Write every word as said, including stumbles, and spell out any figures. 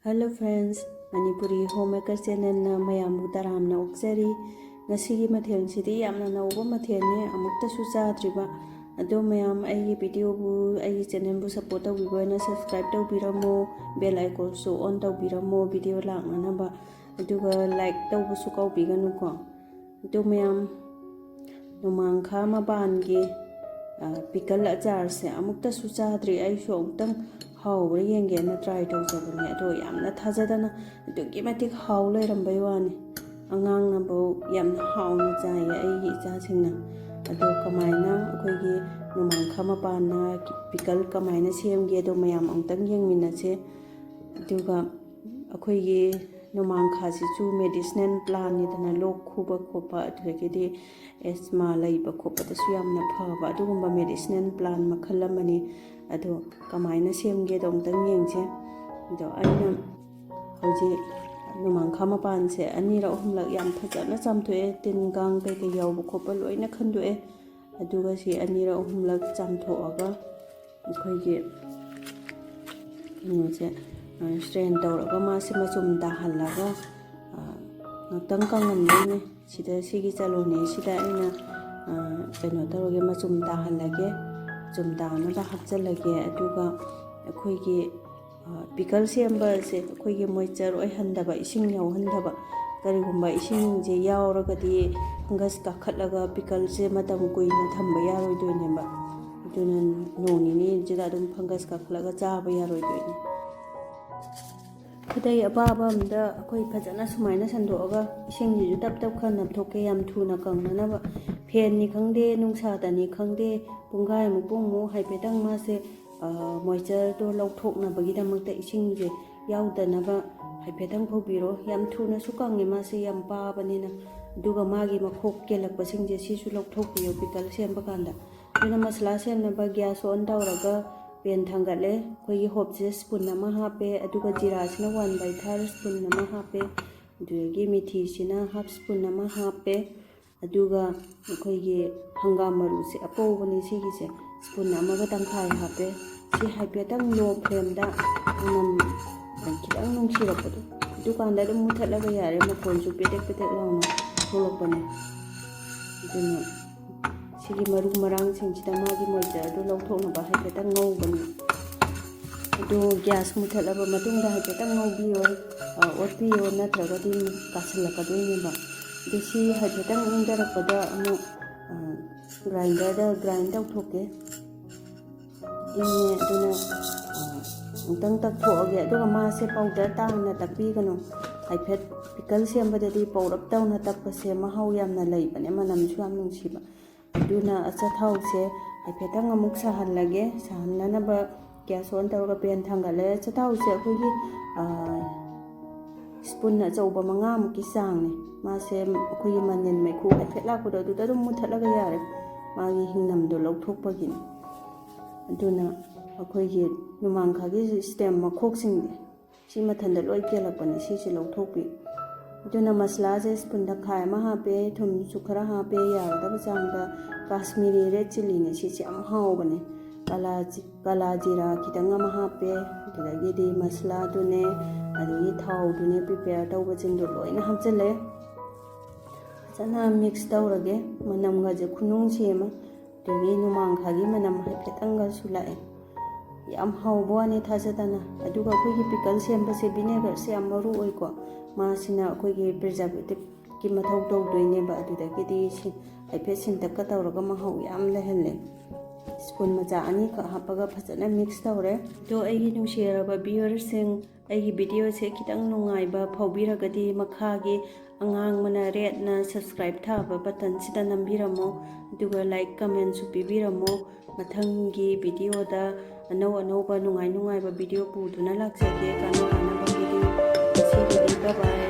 Hello friends, Manipuri Homemaker Channelꯅ ꯃꯌꯥꯝꯕꯨ ꯇꯔꯥꯝꯅ ꯑꯣꯛꯆꯔꯤ꯫ ꯉꯁꯤꯒꯤ ꯃꯊꯦꯜꯁꯤꯗꯤ ꯌꯥꯝꯅ ꯅꯧꯕ ꯃꯊꯦꯜꯅꯤ, ꯑꯃꯨꯛꯇꯁꯨ ꯆꯥꯗ꯭ꯔꯤꯕ꯫ ꯑꯗꯣ ꯃꯌꯥꯝ ꯑꯩꯒꯤ videoꯕꯨ, ꯑꯩꯒꯤ channelꯕꯨ support ꯇꯧꯕꯤꯕ ꯑꯣꯏꯅ subscribe ꯇꯧꯕꯤꯔꯝꯃꯣ, bell iconꯁꯨ on ꯇꯧꯕꯤꯔꯝꯃꯣ video ꯂꯥꯛꯅꯅꯕ꯫ ꯑꯗꯨꯒ like ꯇꯧꯕꯁꯨ ꯀꯥꯎꯕꯤꯒꯅꯨꯀꯣ꯫ ꯑꯗꯣ ꯃꯌꯥꯝ, ꯅꯣꯡꯃꯥꯡꯈꯥ ꯃꯄꯥꯟꯒꯤ, ꯑ, pickle ꯑꯆꯥꯔꯁꯦ ꯑꯃꯨꯛꯇꯁꯨ ꯆꯥꯗ꯭ꯔꯤ꯫ ꯑꯩꯁꯨ ꯑꯃꯨꯛꯇꯪ ꯍꯥꯎꯕ꯭ꯔꯥ ꯌꯦꯡꯒꯦꯅ try ꯇꯧꯖꯕꯅꯦ꯫ ꯑꯗꯣ ꯌꯥꯝꯅ ꯊꯥꯖꯗꯅ ꯑꯗꯨꯛꯀꯤ ꯃꯇꯤꯛ ꯍꯥꯎ ꯂꯩꯔꯝꯕꯩ ꯋꯥꯅꯤ꯫ ꯑꯉꯥꯡꯅꯐꯧ ꯌꯥꯝꯅ ꯍꯥꯎꯅ ꯆꯥꯏꯌꯦ ꯑꯩꯒꯤ ꯏꯆꯥꯁꯤꯡꯅ꯫ ꯑꯗꯣ ꯀꯃꯥꯏꯅ ꯑꯩꯈꯣꯏꯒꯤ ꯅꯣꯡꯃꯥꯡꯈꯥ ꯃꯄꯥꯟꯅ pickle ꯀꯃꯥꯏꯅ ꯁꯦꯝꯒꯦꯗꯣ ꯃꯌꯥꯝ ꯑꯃꯨꯛꯇꯪ ꯌꯦꯡꯃꯤꯟꯅꯁꯦ꯫ ꯑꯗꯨꯒ ꯑꯩꯈꯣꯏꯒꯤ ꯅꯣꯡꯃꯥꯡꯈꯥꯁꯤꯁꯨ medicinal plantꯅꯤꯗꯅ, ꯂꯣꯛ ꯈꯨꯕ ꯈꯣꯠꯄ, ꯑꯗꯨꯗꯒꯤꯗꯤ asthma ꯂꯩꯕ ꯈꯣꯠꯄꯗꯁꯨ ꯌꯥꯝꯅ ꯐꯕ ꯑꯗꯨꯒꯨꯝꯕ medicinal plant ꯃꯈꯜ ꯑꯃꯅꯤ꯫ ꯑꯗꯣ ꯀꯃꯥꯏꯅ ꯁꯦꯝꯒꯦꯗꯣ ꯑꯃꯨꯛꯇꯪ ꯌꯦꯡꯁꯦ꯫ ꯑꯗꯣ ꯑꯩꯅ ꯍꯧꯖꯤꯛ ꯅꯣꯡꯃꯥꯡꯈꯥ ꯃꯄꯥꯟꯁꯦ ꯑꯅꯤꯔꯛ ꯑꯍꯨꯝꯂꯛ ꯌꯥꯝ ꯐꯖꯅ ꯆꯥꯝꯊꯣꯛꯑꯦ, ꯇꯤꯟ ꯀꯥꯡ ꯀꯩꯀꯩ ꯌꯥꯎꯕ ꯈꯣꯠꯄ ꯂꯣꯏꯅ ꯈꯟꯗꯣꯛꯑꯦ꯫ ꯑꯗꯨꯒ ꯁꯤ ꯑꯅꯤꯔꯛ ꯑꯍꯨꯝꯂꯛ ꯆꯥꯝꯊꯣꯛꯑꯒ ꯑꯩꯈꯣꯏꯒꯤ ꯀꯩꯅꯣꯁꯦ, ꯑ, strain ꯇꯧꯔꯒ ꯃꯥꯁꯦ ꯃꯆꯨꯝ ꯇꯥꯍꯜꯂꯒ, ꯑ, ꯉꯥꯛꯇꯪ ꯀꯪꯍꯟꯗꯣꯏꯅꯦ꯫ ꯁꯤꯗ ꯁꯤꯒꯤ ꯆꯂꯣꯅꯦꯁꯤꯗ ꯑꯩꯅ, ꯑ, ꯀꯩꯅꯣ ꯇꯧꯔꯒꯦ, ꯃꯆꯨꯝ ꯇꯥꯍꯜꯂꯒꯦ, ꯃꯆꯨꯝ ꯇꯥꯅꯕ ꯍꯥꯞꯆꯤꯜꯂꯒꯦ꯫ ꯑꯗꯨꯒ ꯑꯩꯈꯣꯏꯒꯤ, ꯑ, pickle ꯁꯦꯝꯕꯁꯦ ꯑꯩꯈꯣꯏꯒꯤ moisture ꯑꯣꯏꯍꯟꯗꯕ, ꯏꯁꯤꯡ ꯌꯥꯎꯍꯟꯗꯕ꯫ ꯀꯔꯤꯒꯨꯝꯕ ꯏꯁꯤꯡꯁꯦ ꯌꯥꯎꯔꯒꯗꯤ fungus ꯀꯥꯈꯠꯂꯒ pickleꯁꯦ ꯃꯇꯝ ꯀꯨꯏꯅ ꯊꯝꯕ ꯌꯥꯔꯣꯏꯗꯣꯏꯅꯦꯕ꯫ ꯑꯗꯨꯅ ꯅꯣꯡ ꯅꯤꯅꯤꯁꯤꯗ ꯑꯗꯨꯝ fungus ꯀꯥꯈꯠꯂꯒ ꯆꯥꯕ ꯌꯥꯔꯣꯏꯗꯣꯏꯅꯦ꯫ ꯈꯨꯗꯩ ꯑꯄꯥꯕ ꯑꯝꯗ ꯑꯩꯈꯣꯏ ꯐꯖꯅ ꯁꯨꯃꯥꯏꯅ ꯁꯟꯗꯣꯛꯑꯒ ꯏꯁꯤꯡꯁꯤꯁꯨ ꯇꯞ ꯇꯞ ꯈꯔ ꯅꯞꯊꯣꯛꯀꯦ, ꯌꯥꯝ ꯊꯨꯅ ꯀꯪꯅꯅꯕ꯫ Fanꯅꯤ ꯈꯪꯗꯦ, ꯅꯨꯡꯁꯥꯗꯅꯤ ꯈꯪꯗꯦ, ꯄꯨꯡꯈꯥꯏꯃꯨꯛ ꯄꯨꯡꯃꯨꯛ ꯍꯥꯏꯐꯦꯠꯇꯪ ꯃꯥꯁꯦ, ꯑ, moistureꯗꯣ ꯂꯧꯊꯣꯛꯅꯕꯒꯤꯗꯃꯛꯇ ꯏꯁꯤꯡꯁꯦ ꯌꯥꯎꯗꯅꯕ ꯍꯥꯏꯐꯦꯠꯇꯪ ꯐꯧꯕꯤꯔꯣ꯫ ꯌꯥꯝ ꯊꯨꯅꯁꯨ ꯀꯪꯉꯦ ꯃꯥꯁꯦ, ꯌꯥꯝ ꯄꯥꯕꯅꯤꯅ꯫ ꯑꯗꯨꯒ ꯃꯥꯒꯤ ꯃꯈꯣꯛ ꯀꯦꯜꯂꯛꯄꯁꯤꯡꯁꯦ ꯁꯤꯁꯨ ꯂꯧꯊꯣꯛꯄꯤꯌꯣ pickle ꯁꯦꯝꯕ ꯀꯥꯟꯗ꯫ ꯑꯗꯨꯅ ꯃꯁꯥꯂꯥ ꯁꯦꯝꯅꯕ gas on ꯇꯧꯔꯒ pan ꯊꯥꯡꯒꯠꯂꯦ꯫ ꯑꯩꯈꯣꯏꯒꯤ ꯍꯣꯞꯁꯦ spoon ꯑꯃ ꯍꯥꯞꯄꯦ, ꯑꯗꯨꯒ ꯖꯤꯔꯥꯁꯤꯅ one by third spoon ꯑꯃ ꯍꯥꯞꯄꯦ, ꯑꯗꯨꯗꯒꯤ ꯃꯤꯊꯤꯁꯤꯅ half spoon ꯑꯃ ꯍꯥꯞꯄꯦ, ꯑꯗꯨꯒ ꯑꯩꯈꯣꯏꯒꯤ ꯍꯪꯒꯥꯝ ꯃꯔꯨꯁꯦ ꯑꯄꯧꯕꯅꯦ ꯁꯤꯒꯤꯁꯦ, spoon ꯑꯃꯒ ꯇꯪꯈꯥꯏ ꯍꯥꯞꯄꯦ꯫ ꯁꯤ ꯍꯥꯏꯐꯦꯠꯇꯪ low flameꯗ ꯃꯅꯝ ꯈꯤꯇꯪ ꯁꯨꯔꯛꯄꯗꯣ, ꯑꯗꯨꯀꯥꯟꯗ ꯑꯗꯨꯝ ꯃꯨꯊꯠꯂꯒ ꯌꯥꯔꯦ꯫ ꯃꯈꯣꯟꯁꯨ ꯄꯦꯗꯦꯛ ꯄꯦꯗꯦꯛ ꯂꯥꯎꯅ ꯊꯣꯛꯂꯛꯄꯅꯦ꯫ ꯑꯗꯨꯅ ꯁꯤꯒꯤ ꯃꯔꯨ ꯃꯔꯥꯡꯁꯤꯡꯁꯤꯗ ꯃꯥꯒꯤ moisture ꯑꯗꯨ ꯂꯧꯊꯣꯛꯅꯕ ꯍꯥꯏꯐꯦꯠꯇꯪ ꯉꯧꯕꯅꯤ꯫ ꯑꯗꯨ gas ꯃꯨꯊꯠꯂꯕ ꯃꯇꯨꯡꯗ ꯍꯥꯏꯐꯦꯠꯇꯪ ꯉꯧꯕꯤꯌꯣ, ꯑ, ꯑꯣꯠꯄꯤꯌꯣ, ꯅꯠꯇ꯭ꯔꯒꯗꯤ ꯀꯥꯁꯤꯜꯂꯛꯀꯗꯣꯏꯅꯦꯕ꯫ ꯑꯗꯨ ꯁꯤ ꯍꯥꯏꯐꯦꯠꯇꯪ ꯏꯪꯊꯔꯛꯄꯗ ꯑꯃꯨꯛ, ꯑ, grinderꯗ grind ꯇꯧꯊꯣꯛꯀꯦ꯫ ꯏꯪꯉꯦ, ꯑꯗꯨꯅ, ꯑ, ꯑꯃꯨꯛꯇꯪ ꯇꯛꯊꯣꯛꯑꯒꯦ꯫ ꯑꯗꯨꯒ ꯃꯥꯁꯦ powder ꯇꯥꯅ ꯇꯛꯄꯤꯒꯅꯨ꯫ ꯍꯥꯏꯐꯦꯠ pickle ꯁꯦꯝꯕꯗꯗꯤ ꯄꯧꯔꯞ ꯇꯧꯅ ꯇꯛꯄꯁꯦ ꯃꯍꯥꯎ ꯌꯥꯝꯅ ꯂꯩꯕꯅꯦ, ꯃꯅꯝꯁꯨ ꯌꯥꯝ ꯅꯨꯡꯁꯤꯕ꯫ ꯑꯗꯨꯅ ꯑꯆꯥꯊꯥꯎꯁꯦ ꯍꯥꯏꯐꯦꯠꯇꯪ ꯑꯃꯨꯛ ꯁꯥꯍꯜꯂꯒꯦ꯫ ꯁꯥꯍꯟꯅꯅꯕ gas on ꯇꯧꯔꯒ pan ꯊꯥꯡꯒꯠꯂꯦ꯫ ꯑꯆꯥꯊꯥꯎꯁꯦ ꯑꯩꯈꯣꯏꯒꯤ, ꯑ, spoon ꯑꯆꯧꯕ ꯃꯉꯥꯃꯨꯛꯀꯤ ꯆꯥꯡꯅꯦ꯫ ꯃꯥꯁꯦ ꯑꯩꯈꯣꯏꯒꯤ ꯃꯅꯤꯟ ꯃꯩꯈꯨ ꯍꯥꯏꯐꯦꯠ ꯂꯥꯛꯄꯗꯣ ꯑꯗꯨꯗ ꯑꯗꯨꯝ ꯃꯨꯊꯠꯂꯒ ꯌꯥꯔꯦ, ꯃꯥꯒꯤ ꯍꯤꯡꯅꯝꯗꯣ ꯂꯧꯊꯣꯛꯄꯒꯤꯅꯤ꯫ ꯑꯗꯨꯅ ꯑꯩꯈꯣꯏꯒꯤ ꯅꯣꯡꯃꯥꯡꯈꯥꯒꯤ stem ꯃꯈꯣꯛꯁꯤꯡꯁꯦ ꯁꯤ ꯃꯊꯟꯗ ꯂꯣꯏ ꯀꯦꯜꯂꯛꯄꯅꯦ, ꯁꯤꯁꯦ ꯂꯧꯊꯣꯛꯄꯤ꯫ ꯑꯗꯨꯅ ꯃꯁꯂꯥꯁꯦ spoon ꯇꯪꯈꯥꯏ ꯑꯃ ꯍꯥꯞꯄꯦ, ꯊꯨꯝꯁꯨ ꯈꯔ ꯍꯥꯞꯄꯦ, ꯌꯥꯒꯗꯕ ꯆꯥꯡꯗ꯫ Kashmiri red chilliꯅꯦ, ꯁꯤꯁꯦ ꯌꯥꯝ ꯍꯥꯎꯕꯅꯦ꯫ ꯀꯥꯂꯥ ꯖꯤ-, ꯀꯥꯂꯥ ꯖꯤꯔꯥ ꯈꯤꯇꯪ ꯑꯃ ꯍꯥꯞꯄꯦ, ꯑꯗꯨꯗꯒꯤꯗꯤ ꯃꯁꯂꯥꯗꯨꯅꯦ, ꯑꯗꯒꯤ ꯊꯥꯎꯗꯨꯅꯦ, prepare ꯇꯧꯕꯁꯤꯡꯗꯣ ꯂꯣꯏꯅ ꯍꯥꯞꯆꯤꯜꯂꯦ꯫ ꯐꯖꯅ mix ꯇꯧꯔꯒꯦ꯫ ꯃꯅꯝꯒꯁꯦ ꯈꯨꯅꯨꯡꯁꯤ ꯑꯃ, ꯑꯗꯒꯤ ꯅꯣꯡꯃꯥꯡꯈꯥꯒꯤ ꯃꯅꯝ ꯍꯥꯏꯐꯦꯠꯇꯪꯒꯁꯨ ꯂꯥꯛꯑꯦ꯫ ꯌꯥꯝ ꯍꯥꯎꯕ ꯋꯥꯅꯤ, ꯊꯥꯖꯗꯅ꯫ ꯑꯗꯨꯒ ꯑꯩꯈꯣꯏꯒꯤ pickle ꯁꯦꯝꯕꯁꯦ vinegarꯁꯦ ꯌꯥꯝ ꯃꯔꯨ ꯑꯣꯏꯀꯣ꯫ ꯃꯥꯁꯤꯅ ꯑꯩꯈꯣꯏꯒꯤ preservativeꯀꯤ ꯃꯊꯧ ꯇꯧꯗꯣꯏꯅꯦꯕ꯫ ꯑꯗꯨꯗꯒꯤꯗꯤ ꯁꯤ ꯍꯥꯏꯐꯦꯠ ꯁꯤꯟꯇꯛꯀ ꯇꯧꯔꯒ ꯃꯍꯥꯎ ꯌꯥꯝ ꯂꯩꯍꯜꯂꯦ꯫ Spoon ꯃꯆꯥ ꯑꯅꯤꯈꯛ ꯍꯥꯞꯄꯒ ꯐꯖꯅ mix ꯇꯧꯔꯦ꯫ ꯑꯗꯣ ꯑꯩꯒꯤ ꯅꯨꯡꯁꯤꯔꯕ viewerꯁꯤꯡ, ꯑꯩꯒꯤ videoꯁꯦ ꯈꯤꯇꯪ ꯅꯨꯡꯉꯥꯏꯕ ꯐꯥꯎꯕꯤꯔꯒꯗꯤ ꯃꯈꯥꯒꯤ ꯑꯉꯥꯡꯕꯅ redꯅ subscribe ꯊꯥꯕ buttonꯁꯤꯗ ꯅꯝꯕꯤꯔꯝꯃꯣ, ꯑꯗꯨꯒ like commentꯁꯨ ꯄꯤꯕꯤꯔꯝꯃꯣ꯫ ꯃꯊꯪꯒꯤ videoꯗ ꯑꯅꯧ ꯑꯅꯧꯕ ꯅꯨꯡꯉꯥꯏ ꯅꯨꯡꯉꯥꯏꯕ video ꯄꯨꯗꯨꯅ ꯂꯥꯛꯆꯒꯦ, ꯀꯥꯟꯅ ꯀꯥꯟꯅꯕ video꯫ ꯉꯁꯤꯒꯤꯗꯤ bye bye꯫